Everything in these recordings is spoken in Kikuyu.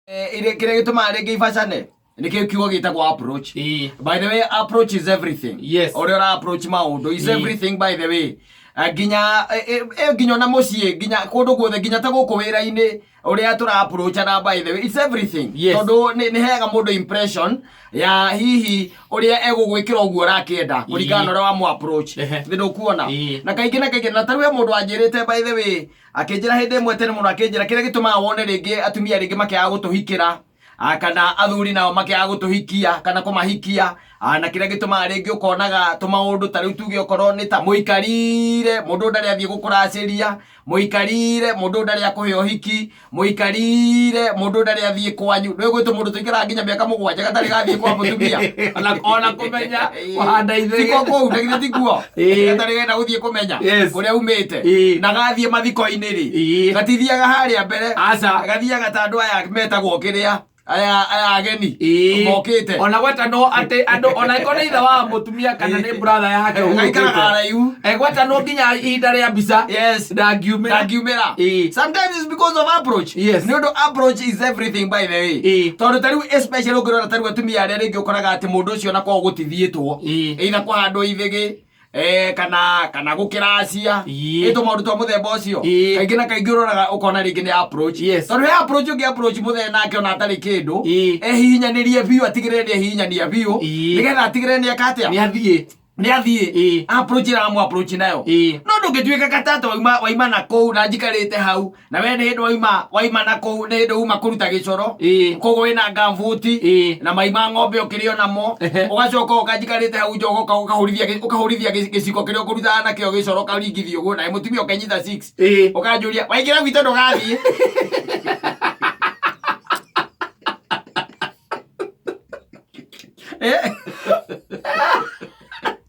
Kĩrĩa gĩtũmaga rĩngĩ ibacane nĩkĩo kiugo gĩtagwo approach. By the way, approach is everything. Ũrĩa ũra approach maũndũ is everything, by the way. Nginya nginya ona mũciĩ, nginya kũndũ guothe, nginya ta gũkũ wĩra-inĩ ũrĩa tũra approachana, by the way, it's everything. Tondũ nĩ heaga mũndũ impression ya hihi ũrĩa egũgwĩkĩra ũguo ũrakĩenda kũringana na ũrĩa wamũ approach. Nĩ ndũkuona? Na kaingĩ na kaingĩ, na tarĩu he mũndũ wanjĩrĩte, by the way, akĩnjĩra hĩndĩ ĩmwe tene mũno, akĩnjĩra kĩrĩa gĩtũmaga wone rĩngĩ atumia rĩngĩ makĩaga gũtũhikĩra, kana athuri nao makĩaga gũtũhikia kana kũmahikia, na kĩrĩa gĩtũmaga rĩngĩ ũkonaga tũmaũndũ ta rĩu tuge okorwo nĩ ta mũikarire mũndũ ndarĩ athiĩ gũkũracĩria, mũikarire mũndũ ndarĩ akũhe ũhiki, mũikarire mũndũ ndarĩ athiĩ kwanyu. Nĩ gwĩtwo mũndũ tũikaraga nginya mĩaka 7 gatarĩ gathiĩ kwa mũtumia. Ona kũmenya kũhanda ithege. Tiko kũu, na githĩ tikuo? Gatarĩ genda gũthiĩ kũmenya kũrĩa umĩte. Na gathiĩ mathiko-inĩ rĩ, gatithiaga harĩa mbere. Aca. Gathiaga ta andũ aya metagwo kĩrĩa, aya ageni mokĩte. Ona gwetanwo atĩ andũ, ona ĩkorwo nĩ ithe wa mũtumia kana nĩ brother yake gaikaraga ũhurũkĩte. haraihu. Egwetanwo nginya ihinda rĩa mbica. Ndangiumĩra. Ndangiumĩra. Sometimes it's because of approach. Nĩ ũndũ approach is everything, by the way. Tondũ ta rĩu especially ũngĩrora ta rĩu atumia arĩa rĩngĩ ũkoraga atĩ mũndũ ũcio ona kwao gũtithiĩtwo, either kũhandwo ithĩgĩ, kana gũkĩracia, ĩ tũmaũndũ twa mũthemba ũcio. Kaingĩ na kaingĩ ũroraga ũkona rĩngĩ nĩ approach. Tondũ he approach ũngĩ approach mũthee nake ona atarĩ kĩndũ, ehihinyanĩrie biũ, atigĩrĩre nĩ ehihinyania biũ, nĩgetha atigĩrĩre nĩ eka atĩa? Nĩ athiĩ. Nĩ athiĩ. Approach ĩramũ approach nayo. No ndũngĩtuĩka katata waima na kũu na njikarĩte hau, na we nĩ hĩndĩ waima na kũu, nĩ hĩndĩ uma kũruta gĩcoro. Koguo wĩna ngambuti na mai ma ng'ombe ũkĩrĩ onamo. Ũgacoka ũkanjikarĩte hau nja, ũgoka ũkahũrithia gĩciko kĩrĩa ũkũrutaga nakĩo gĩcoro, ũkaringithia ũguo, na mũtumia ũkenyita 6. Ũkanjũria waingĩra gwitũ ndũgathiĩ.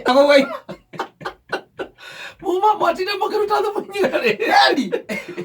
Koguo Muma mwatinda mũkĩruta thumu nyerĩ. Eli.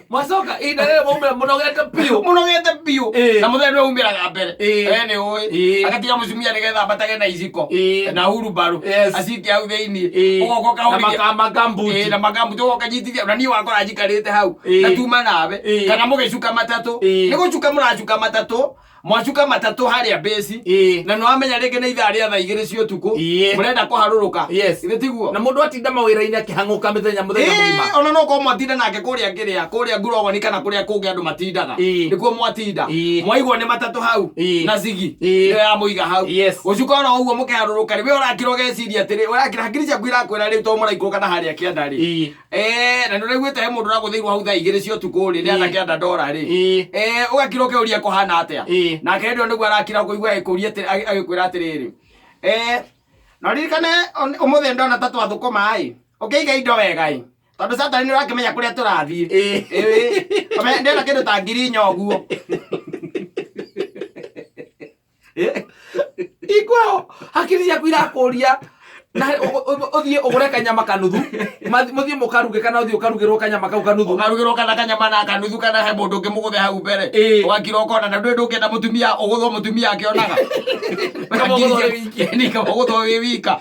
Mwacoka ihinda rĩrĩ mwaumĩra mũnogete biũ. Mũnogete biũ. Na mũthenya nĩwe umĩraga mbere. We nĩ ũĩ. Agatiga mũtumia nĩgetha ambatage na iciko na hurubarũ acikie hau thĩinĩ. Ũgoka Na ũkahũrithia makambuti. Na makambuti ũgoka ũkanyitithia, na niĩ wakora njikarĩte hau. Na tuma nawe. Kana mũgĩcuka matatũ. Nĩ gũcuka mũracuka matatũ, mwacuka matatũ harĩa base. Na nĩ wamenya rĩngĩ nĩ ithaa rĩa thaa 2 cia ũtukũ. Mũrenda kũharũrũka. Githĩ tiguo? Na mũndũ atinda mawĩra-inĩ akĩhang'ũka mũthenya mũgima. Ona no korwo mwatinda nake kũrĩa kĩrĩa kũrĩa ngurogoni kana kũrĩa kũngĩ andũ matindaga. Nĩkuo mwatinda. Mwaigwo nĩ matatũ hau. Na zigi. Nĩyo yamũiga hau. Gũcuka oro ũguo mũkĩharũrũka rĩ, we ũrakira ũgeciria atĩrĩ, ũrakira hakiri ciaku irakwĩra rĩu tondũ mũraikũrũka na harĩa kĩanda rĩ. Na nĩ ũraiguĩte he mũndũ ũragũthĩirwo hau thaa 2 cia ũtukũ rĩ, nĩ anake anda ndora rĩ. Ũgakira ũkeuria kũhana atĩa. Nake hĩndĩ ĩyo nĩguo arakira kũigua agĩkũria agĩkwĩra atĩrĩrĩ, na ũririkane ũmũthĩ ndona ta twathũkũma ĩ, ũkĩiga indo wega ĩ, tondũ Saturday nĩ ũrakĩmenya kũrĩa tũrathiĩ. Ndĩrenda kĩndũ ta 4,000 ũguo. Ikwao hakiri ciaku irakũria na ũthiĩ ũgũre kanyama kanuthu, mũthiĩ mũkaruge kana ũthiĩ ũkarugĩrwo kanyama kau kanuthu. Ũkarugĩrwo kana kanyama na kanuthu, kana he mũndũ ũngĩ mũgũthe hau mbere. Ũgakira ũkona na ndũĩ ndũngĩenda mũtumia ũgũthwo mũtumia akĩonaga. Kaba ũgũthwo wĩ wiki. Nĩ kaba ũgũthwo wĩ wika.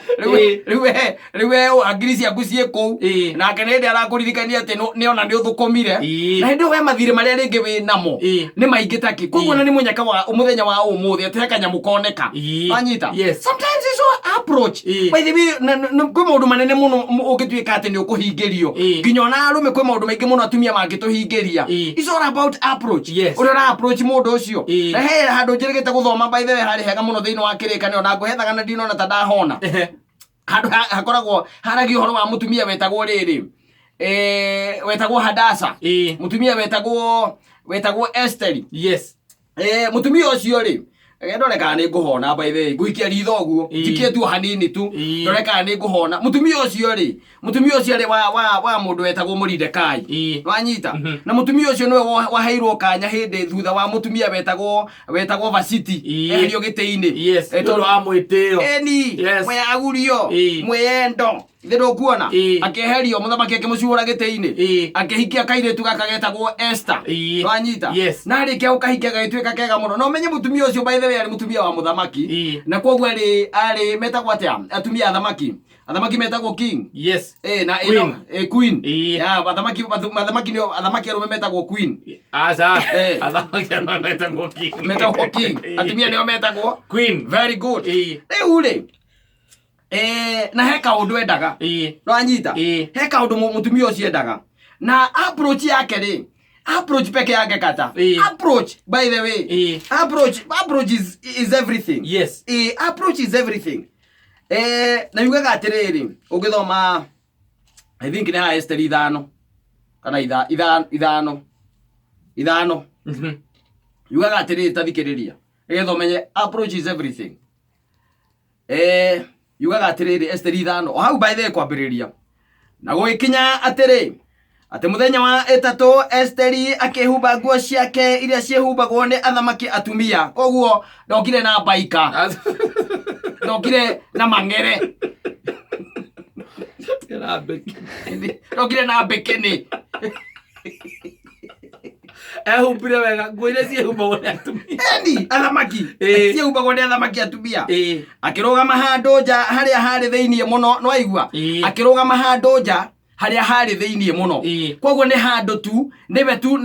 Rĩu we hakiri ciaku ciĩ kũu. Nake nĩ hĩndĩ arakũririkania atĩ nĩ ona nĩ ũthũkũmire. Na hĩndĩ ĩyo we mathirĩ marĩa rĩngĩ wĩ namo nĩ maingĩ taki. Koguo na nĩ mũnyaka wa mũthenya wa ũmũthĩ atĩ he kanyamũ koneka. Wanyita? Yes. Sometimes it's all approach. By the way, kwĩ maũndũ manene mũno ũngĩtuĩka atĩ nĩ ũkũhingĩrio. Nginya ona arũme kwĩ maũndũ maingĩ mũno atumia mangĩtũhingĩria. It's all about approach. Ũrĩa ũra approach mũndũ ũcio. Na he handũ njĩrĩgĩte gũthoma, by the way, harĩ hega mũno thĩinĩ wa kĩrĩkanĩro, na ngũhethaga na ndinona ta ndahona. Handũ hakoragwo haragia ũhoro wa mũtumia wetagwo rĩrĩ, wetagwo Hadasa. Mũtumia wetagwo Esteri. Mũtumia ũcio rĩ, ndore kana nĩ ngũhona, by the way, ngũikia ritho ũguo. Njikie tu hanini tu. Ndore kana nĩ ngũhona. Mũtumia ũcio rĩ, mũtumia ũcio arĩ wa mũndũ wetagwo Moridekai. Wanyita? Na mũtumia ũcio nĩwe waheirwo kanya hĩndĩ thutha wa mũtumia wetagwo Vasiti eherio gĩtĩ-inĩ. Nĩ ũndũ wa mwĩtĩo. Eni. Mweagurio. Mwĩyendo. Githĩ ndũkuona? Ĩĩ. Akĩeherio, mũthamaki akĩmũcuũra gĩtĩ-inĩ. Ĩĩ. Akĩhikia kairĩtu gaka getagwo Esther. Ĩĩ. Nĩwanyita? Yes. Na arĩkia gũkahikia gagĩtuĩka kega mũno. Na ũmenye mũtumia ũcio by the way arĩ mũtumia wa mũthamaki. Ĩĩ. Na koguo arĩ metagwo atĩa? Atumia a athamaki. Athamaki metagwo king. Yes. Na Queen. Queen. Ĩĩ. Ya, athamaki nĩo athamaki arũme metagwo queen. Aca. Eh. Athamaki arũme metagwo king. Metagwo king. Ĩĩ. Atumia nĩo metagwo Queen. Very good. Ĩĩ. Rĩu rĩ, na he kaũndũ endaga. Ĩĩ. Nĩwanyita? Ĩĩ. He kaũndũ mũtumia ũcio endaga. Na approach yake rĩ, approach peke yake kata. Ĩĩ. Approach, by the way. Ĩĩ. Approach is everything. Yes. Ĩĩ, approach is everything. Na yugaga atĩrĩrĩ, ũngĩthoma I think nĩ haha Esther 5 kana ithano. Ithano. Yugaga atĩrĩrĩ, ta thikĩrĩria. Nĩgetha ũmenye approach is everything. Yugaga atĩrĩrĩ, Esther 5, o hau by the way kwambĩrĩria. Na gũgĩkinya atĩrĩ, atĩ mũthenya wa ĩtatũ Esteri akĩhumba nguo ciake iria ciĩhumbagwo nĩ athamaki atumia. Koguo ndokire na mbaika, ndokire na mang'ere, ndokire na mbikini. Ehumbire wega nguo iria ciĩhumbagwo nĩ atumia. Eni, athamaki. Ĩĩ. Ciĩhumbagwo nĩ athamaki atumia. Ĩĩ. Akĩrũgama handũ nja harĩa harĩ thĩiniĩ mũno, nĩwaigua? Ĩĩ. Akĩrũgama handũ nja harĩa harĩ thĩiniĩ mũno. Ĩĩ. Koguo nĩ handũ tu, nĩwe tu,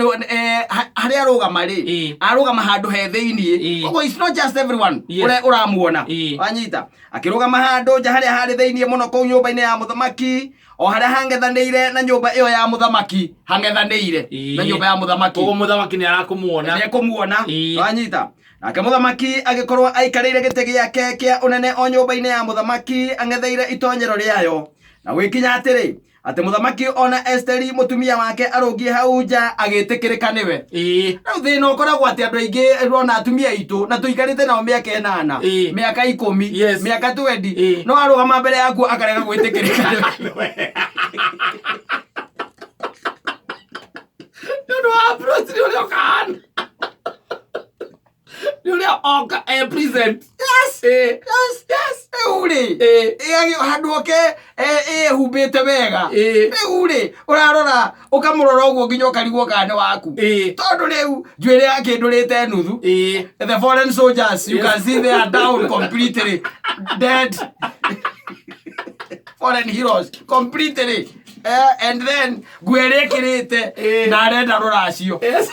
harĩa arũgama rĩ, Ĩĩ. arũgama handũ he thĩiniĩ. Ĩĩ. Koguo it's not just everyone Yes. ũrĩa ũramuona. Ĩĩ. Wanyita? Akĩrũgama handũ nja harĩa harĩ thĩiniĩ mũno kũu nyũmba-inĩ ya mũthamaki, o harĩa hangethanĩire na nyũmba ĩyo ya mũthamaki, hangethanĩire Ĩĩ. na nyũmba ya mũthamaki. Koguo mũthamaki nĩ arakũmuona. Nĩekũmuona. Ĩĩ. Wanyita? Nake mũthamaki agĩkorwo aikarĩire gĩtĩ gĩake kĩa ũnene o nyũmba-inĩ ya mũthamaki ang'etheire itonyero rĩayo. Na gwĩkinya atĩrĩ, atĩ mũthamaki ona Esteri mũtumia wake arũngiĩ hau nja agĩtĩkĩrĩka nĩwe. Ĩĩ. Rĩu thĩna ũkoragwo atĩ andũ aingĩ rona atumia aitũ na tũikarĩte nao mĩaka 8, Ĩĩ. mĩaka 10, Yes. mĩaka 20, Ĩĩ. no arũgama mbere yaku akarega gwĩtĩkĩrĩka nĩwe. Nĩ ũndũ wa approach nĩ ũrĩa ũkahana. Nĩ ũrĩa oka e present. Yes. Ĩĩ. Yes, yes. Rĩu rĩ, Ĩĩ. handũ oke, ehumbĩte wega. Ĩĩ. Rĩu rĩ, ũrarora, ũkamũrora ũguo nginya ũkarigwo kana nĩ waku. Ĩĩ. Tondũ rĩu njuĩrĩ yake ndũrĩte nuthu. Ĩĩ. The foreign soldiers, you Yes. can see they are down completely dead. Foreign heroes completely. And then nguo ĩrĩa ĩkĩrĩte Ĩĩ. na arenda rũracio. Yes.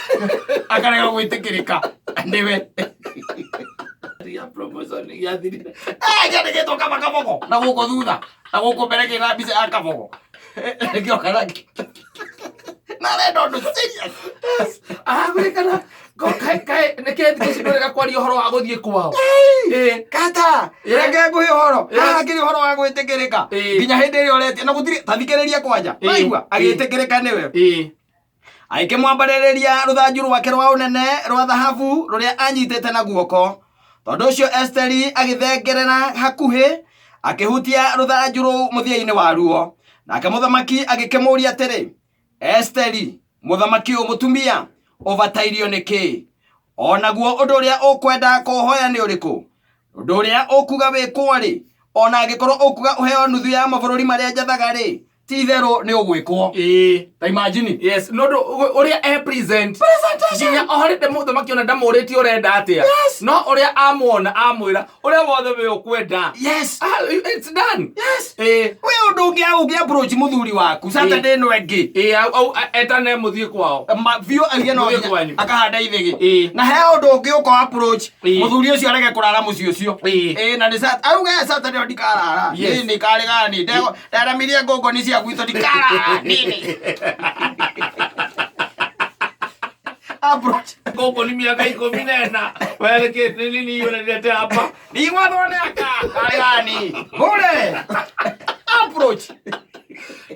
Akarega gwĩtĩkĩrĩka nĩwe. Ya promotion gĩathirire. Kĩandĩkĩtwo kaba kabogo na gũkũ thutha na gũkũ mbere kĩna mbica ya kabogo. Nĩkĩo kana na arenda ũndũ serious. Aragwĩkana nĩkĩ thikũ ici ndũrega kwaria ũhoro wa gũthiĩ kwao. Ĩĩ. Kata, Yes. reke ngũhe ũhoro. Yes. Haha hakĩrĩ ũhoro wa gwĩtĩkĩrĩka. Ĩĩ. Nginya hĩndĩ ĩrĩa ũretia na gũtirĩ ta thikĩrĩria kwanja. Ĩĩ. Waigua agĩtĩkĩrĩka nĩwe. Ĩĩ. Agĩkĩmwambarĩrĩria rũthanju rwake rwa ũnene rwa thahabu rũrĩa anyitĩte na guoko. Tondũ ũcio Esteri agĩthengerera hakuhĩ akĩhutia rũthanju rũu mũthia-inĩ waruo. Nake mũthamaki agĩkĩmũũria atĩrĩ, Esteri, mũthamaki ũyũ mũtumia, ũbatairio nĩ kĩĩ? O naguo ũndũ ũrĩa ũkwenda kũhoya nĩ ũrĩkũ? Ũndũ ũrĩa ũkuga wĩkwo rĩ, ona angĩkorwo ũkuga ũheo nuthu ya mabũrũri marĩa njathaga rĩ, ti itherũ nĩ ũgwĩkwo. Ĩĩ. Ta imagine. Yes, no ũrĩa e present. Nginya o harĩ mũthamaki ona ndamũrĩtie ũrenda atĩa. Yes. No ũrĩa amuona amwĩra ũrĩa wothe we ũkwenda. Yes. It's done. Yes. Ĩĩ. We ũndũ ũngĩ ũngĩ approach mũthuri waku Saturday ĩno ĩngĩ. Ĩĩ, au etane mũthiĩ kwao. Ma biũ auge no Mũthiĩ nginya kwanyu. akahanda ithĩgĩ. Ĩĩ. Na he ũndũ ũngĩ ũko approach Ĩĩ. mũthuri ũcio arege kũrara mũciĩ ũcio. Ĩĩ. Ĩĩ, na nĩ auge Saturday ĩyo ndikarara. Yes. Nini karĩ gani? Nderamirie ngũngũni cia gwitũ ndikarara. Nini. Approach. Gũkũ nĩ mĩaka 14. We nĩkĩ nĩ nini yonanĩte hapa? Ndigwathwo nĩ aka. Karĩ gani? Hũre. Approach.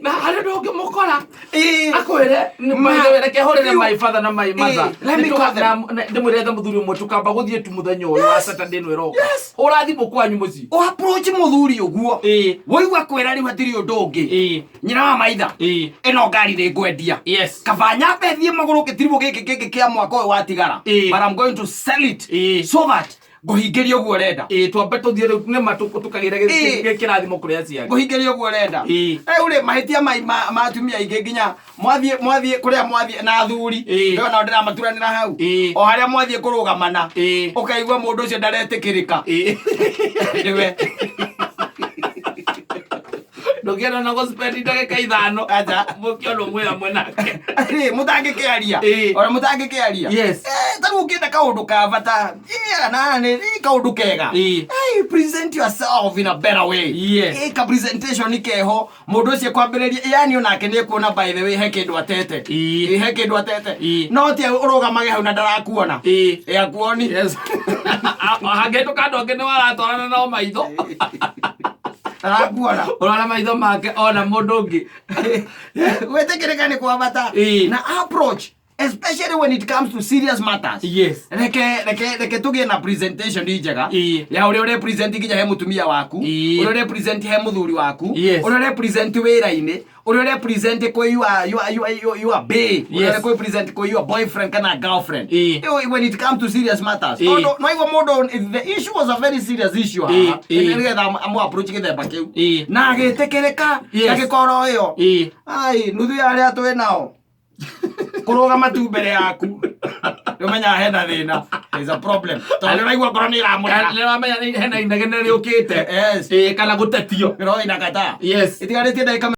Na harĩ ũndũ ũngĩmũkora. Ĩĩ. Akwĩre, Ma- by the way, reke hũrĩre You- my father na my mother. Ĩĩ, let me call them. Ndĩmwĩre etha mũthuri ũmwe tũkamba gũthiĩ tu mũthenya ũyũ wa Saturday ĩno ĩroka. Yes. Hũra thimũ kwanyu mũciĩ. O approach mũthuri ũguo. Ĩĩ. Waigua kwĩra rĩu hatirĩ ũndũ ũngĩ. Ĩĩ. Nyina wa maitha. Ĩĩ. Ĩno ngari nĩ ngwendia. Yes. Kaba nyambe thiĩ magũrũ gĩtiribũ gĩkĩ kĩngĩ kĩa mwaka ũyũ watigara. Ĩĩ. But I'm going to sell it. Ĩĩ. So that Ngũhingĩria ũguo ũrenda. Ĩĩ, twambe tũthiĩ rĩu nĩma tũkagĩre kĩrathimo kũrĩ aciari. Ngũhingĩria ũguo ũrenda. Rĩu rĩ, mahĩtia ma atumia aingĩ, nginya mwathiĩ kũrĩa mwathiĩ na athuri, ndĩrona nao ndĩramaturanĩra hau, o harĩa mwathiĩ kũrũgamana, ũkaigua mũndũ ũcio ndaretĩkĩrĩka nĩwe. Ndũngĩenda na gũspend ndagĩka 5 Aca. Mũkĩonwo mwĩ hamwe nake. Rĩ, mũtangĩkĩaria. Ona mũtangĩkĩaria. Ta rĩu ũngĩenda kaũndũ ka bata, na nĩ kaũndũ kega. Hey, present yourself in a better way. Ka presentation keho, mũndũ ũcio kwambĩrĩria, yani onake nĩ ekuona, by the way, he kĩndũ atete. He kĩndũ atete. No ti ũrũgamage hau na ndarakuona. Akuoni. Yes. Hangĩhĩtũka andũ angĩ nĩ waratwarana nao maitho. Ndarakuona. Ũrona maitho make ona mũndũ ũngĩ. Gwĩtĩkĩrĩka nĩ kwa bata. Na approach, especially when it comes to serious matters. Reke tũgĩe na presentation njega ya ũrĩa ũrepresent nginya he mũtumia waku, ũrĩa ũrepresent he mũthuri waku, ũrĩa ũrepresent wĩra-inĩ, ũrĩa ũrepresent kwĩ your bae, ũrĩa ũrepresent kwĩ your boyfriend kana girlfriend. When it comes to serious matters, tondũ no igua mũndũ, the issue was a very serious issue haha, nĩgetha amũ approach gĩthemba kĩu na agĩtĩkĩrĩka agĩkorwo ĩyo ai nuthu ya arĩa twĩ nao kũrũgama tu mbere yaku nĩũmenyaga hena thĩna, there's a problem, tondũ nĩũraigua ngoro nĩ ĩramũrega. Nĩ ũramenya hena inegene rĩũkĩte. Kana gũtetio. Roho inakataa. Itigarĩtie ndagĩka